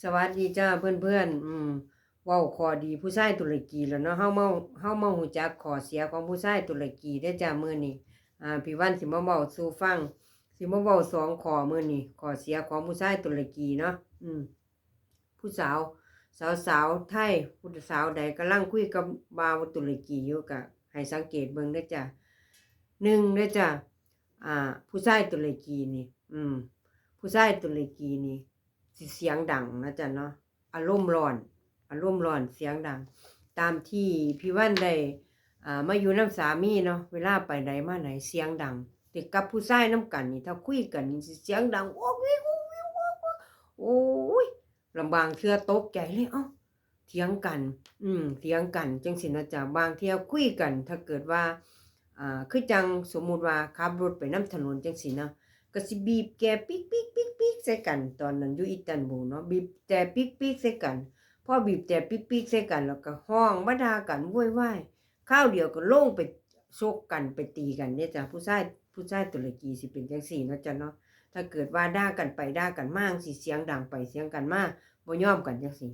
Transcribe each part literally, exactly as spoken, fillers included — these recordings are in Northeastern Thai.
สวัสดีจ้าเพื่อนๆ อืม เว้าข้อดีผู้ชายตุรกีแล้วเนาะ เฮามา เฮามารู้จักข้อเสียของผู้ชายตุรกีเด้อจ้ามื้อนี้ อ่า พี่วันสิมาเว้าสู่ฟัง สิมาเว้าสองข้อมื้อนี้ ข้อเสียของผู้ชายตุรกีเนาะ อืม ผู้สาว สาวๆ ไทย ผู้สาวใดกำลังคุยกับบ่าวตุรกีอยู่ ก็ให้สังเกตเบิ่งเด้อจ้า หนึ่งเด้อจ้า อ่า ผู้ชายตุรกีนี่ อืม ผู้ชายตุรกีนี่ สิเสียงดังนะจ๊ะเนาะ อารมณ์ร้อน อารมณ์ร้อน เสียงดัง ตามที่พี่วันได้ อ่า มาอยู่นำสามีเนาะ เวลาไปใดมาใดเสียงดัง แต่กับผู้ชายนำกันนี่ ถ้าคุยกันนี่สิเสียงดัง โอ๊กวิก โอ๊กวิก โอ๊กวิก โอ๊ย ลำบางเทื่อตกใจเลย เอ้า เถียงกัน อืม เถียงกันจั่งซี้นะจ๊ะ บางเทื่อคุยกัน ถ้าเกิดว่า อ่า คือจั่งสมมุติว่าขับรถไปนำถนนจั่งซี้เนาะ ก็สิบีบแกปิ๊กปิ๊กปิ๊กปิ๊กใส่กัน ตอนนั้นอยู่อิสตันบูลเนาะ บีบแตรปิ๊กปิ๊กใส่กัน พอบีบแตรปิ๊กปิ๊กใส่กัน แล้วก็ฮ้องมาด่ากันโวยวาย คราวเดียวก็ลงไปชกกันไปตีกันเด้อจ้ะ ผู้ชาย ผู้ชายตุรกีสิเป็นจั่งซี้เนาะจ๊ะเนาะ ถ้าเกิดว่าด่ากันไปด่ากันมาจั่งซี้ เสียงดังไปเสียงกันมา บ่ยอมกันจั่งซี้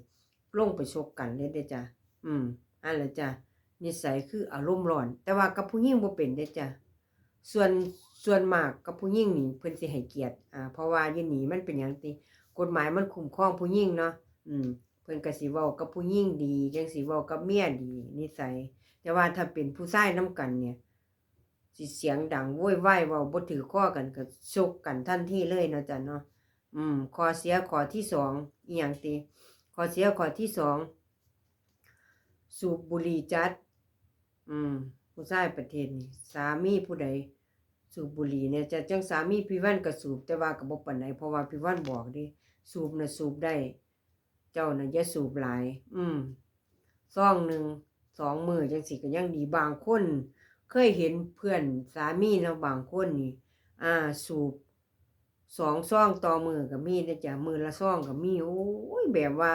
ลงไปชกกันเลยเด้อจ้ะ อืม อันละจ้ะ นิสัยคืออารมณ์ร้อน แต่ว่ากับผู้หญิงบ่เป็นเด้อจ้ะ ส่วน ส่วนมากกับผู้หญิงนี่เพิ่นสิให้เกียรติ อ่า เพราะว่าอยู่นี่มันเป็นหยังติ กฎหมายมันคุ้มครองผู้หญิงเนาะ อืม เพิ่นก็สิเว้ากับผู้หญิงดี จั่งซี้ เว้ากับเมียดี นิสัย แต่ว่าถ้าเป็นผู้ชายนำกันเนี่ย สิเสียงดังโวยวาย เว้าบ่ถืกคอกันก็ชกกันทันทีเลยเนาะจ๊ะเนาะ อืม ข้อเสียข้อที่สอง อีหยังติ ข้อเสียข้อที่สอง สูบบุหรี่จัด อืม ผู้ชายประเทศนี้ สามีผู้ใดสูบบุหรี่เนี่ย จะจั่งสามีพี่วันก็สูบ แต่ว่าก็บ่ปานใด เพราะว่าพี่วันบอกเด้ สูบน่ะสูบได้ เจ้าน่ะอย่าสูบหลาย อืม ซองหนึ่ง สองมื้อจั่งซี้ก็ยังดี บางคน เคยเห็นเพื่อนสามีเนาะ บางคนนี่ อ่า สูบ สองซองต่อมื้อก็มีเด้อจ้ะ มื้อละซองก็มี โอ้ย แบบว่า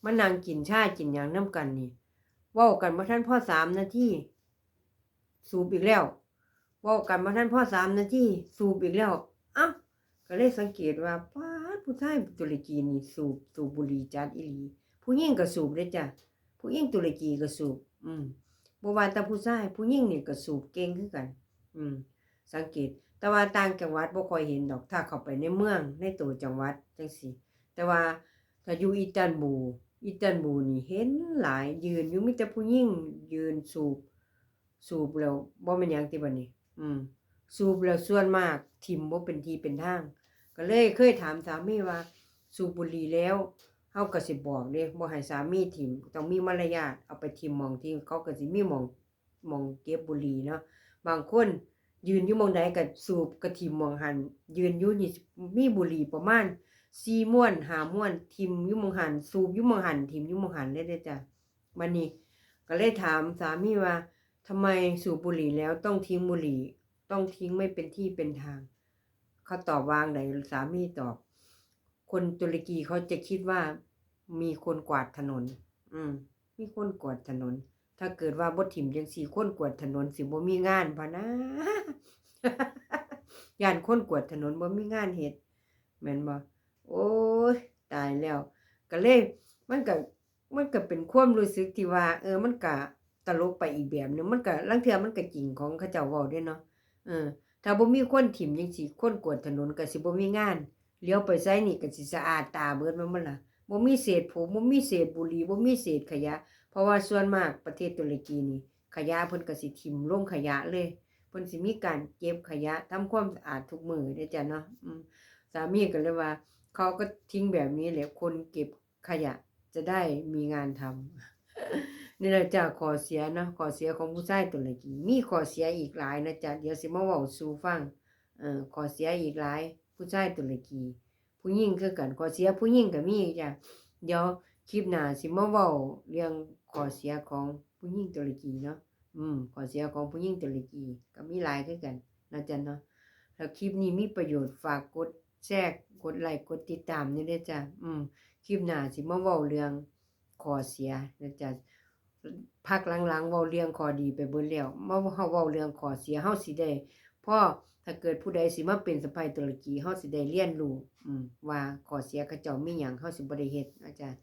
มานั่งกินชากินหยังนำกันนี่ เว้ากันบ่ทันพอสามนาที สูบอีกแล้ว เว้ากันบ่ทันพอสามนาที สูบอีกแล้ว เอ้า ก็เลยสังเกตว่า ป๊าด ผู้ชายตุรกีนี่สูบ สูบบุหรี่จัดอีหลี ผู้หญิงก็สูบเด้อจ้ะ ผู้หญิงตุรกีก็สูบ อืม บ่ว่าแต่ผู้ชาย ผู้หญิงนี่ก็สูบเก่งคือกัน อืม สังเกต แต่ว่าต่างจังหวัดบ่ค่อยเห็นดอก ถ้าเข้าไปในเมือง ในตัวจังหวัดจั่งซี้ แต่ว่าถ้าอยู่อิสตันบูล อิสตันบูลนี่เห็นหลาย ยืนอยู่ มีแต่ผู้หญิงยืนสูบ สูบแล้วบ่แม่นหยังติบัดนี้ อืม สูบแล้วส่วนมากถิ่มบ่เป็นที่เป็นทาง ก็เลยเคยถามสามีว่า สูบบุหรี่แล้ว เฮาก็สิบอกเด้ บ่ให้สามีถิ่ม ต้องมีมารยาท เอาไปถิ่มหม่องที่ เขาก็สิมีหม่อง หม่องเก็บบุหรี่เนาะ บางคนยืนอยู่หม่องใดก็สูบก็ถิ่มหม่องหั้น ยืนอยู่นี่มีบุหรี่ประมาณสี่มวน ห้ามวน ถิ่มอยู่หม่องหั้น สูบอยู่หม่องหั้น ถิ่มอยู่หม่องหั้นเลยเด้อจ้ะ บัดนี้ก็เลยถามสามีว่า ทำไมสูบบุหรี่แล้วต้องทิ้งบุหรี่ ต้องทิ้งไม่เป็นที่เป็นทาง เขาตอบว่าจั่งใด สามีตอบ คนตุรกีเขาจะคิดว่ามีคนกวาดถนน อืม มีคนกวาดถนน ถ้าเกิดว่าบ่ถิ่มจั่งซี้ คนกวาดถนนสิบ่มีงานพะนะ ย้านคนกวาดถนนบ่มีงานเฮ็ด แม่นบ่ โอ้ย ตายแล้ว ก็เลย มันก็ มันก็เป็นความรู้สึกที่ว่า เออ มันก็ตลกไปอีกแบบหนึ่ง มันก็ ลางเทื่อมันก็จริงของเขาเจ้าเว้าเด้เนาะ เออ ถ้าบ่มีคนถิ่มจั่งซี้ คนกวาดถนนก็สิบ่มีงาน เหลียวไปไสนี่ก็สิสะอาดตาเบิดแม่นบ่ล่ะ บ่มีเศษผง บ่มีเศษบุหรี่ บ่มีเศษขยะ เพราะว่าส่วนมากประเทศตุรกีนี่ ขยะเพิ่นก็สิถิ่มลงขยะเลย เพิ่นสิมีการเก็บขยะ ทำความสะอาดทุกมื้อเด้อจ้ะเนาะ อืม สามีก็เลยว่า เขาก็ทิ้งแบบนี้แหละ คนเก็บขยะจะได้มีงานทำ นี่แหละจ้ะ ข้อเสียเนาะ ข้อเสียของผู้ชายตุรกี มีข้อเสียอีกหลายนะจ๊ะ เดี๋ยวสิมาเว้าสู่ฟัง เอ่อ ข้อเสียอีกหลาย ผู้ชายตุรกี ผู้หญิงคือกัน ข้อเสียผู้หญิงก็มีจ้ะ เดี๋ยวคลิปหน้าสิมาเว้าเรื่องข้อเสียของผู้หญิงตุรกีเนาะ อืม ข้อเสียของผู้หญิงตุรกีก็มีหลายคือกันนะจ๊ะเนาะ ถ้าคลิปนี้มีประโยชน์ ฝากกดแชร์ กดไลค์ กดติดตามนี่เด้อจ้ะ อืม คลิปหน้าสิมาเว้าเรื่องข้อเสียนะจ๊ะ พักหลังๆ เว้าเรื่องข้อดีไปเบิดแล้ว มาเฮาเว้าเรื่องข้อเสีย เฮาสิได้พอ ถ้าเกิดผู้ใดสิมาเป็นสะใภ้ตุรกี เฮาสิได้เรียนรู้ อืม ว่าข้อเสียเขาเจ้ามีหยัง เฮาสิบ่ได้เฮ็ด อาจารย์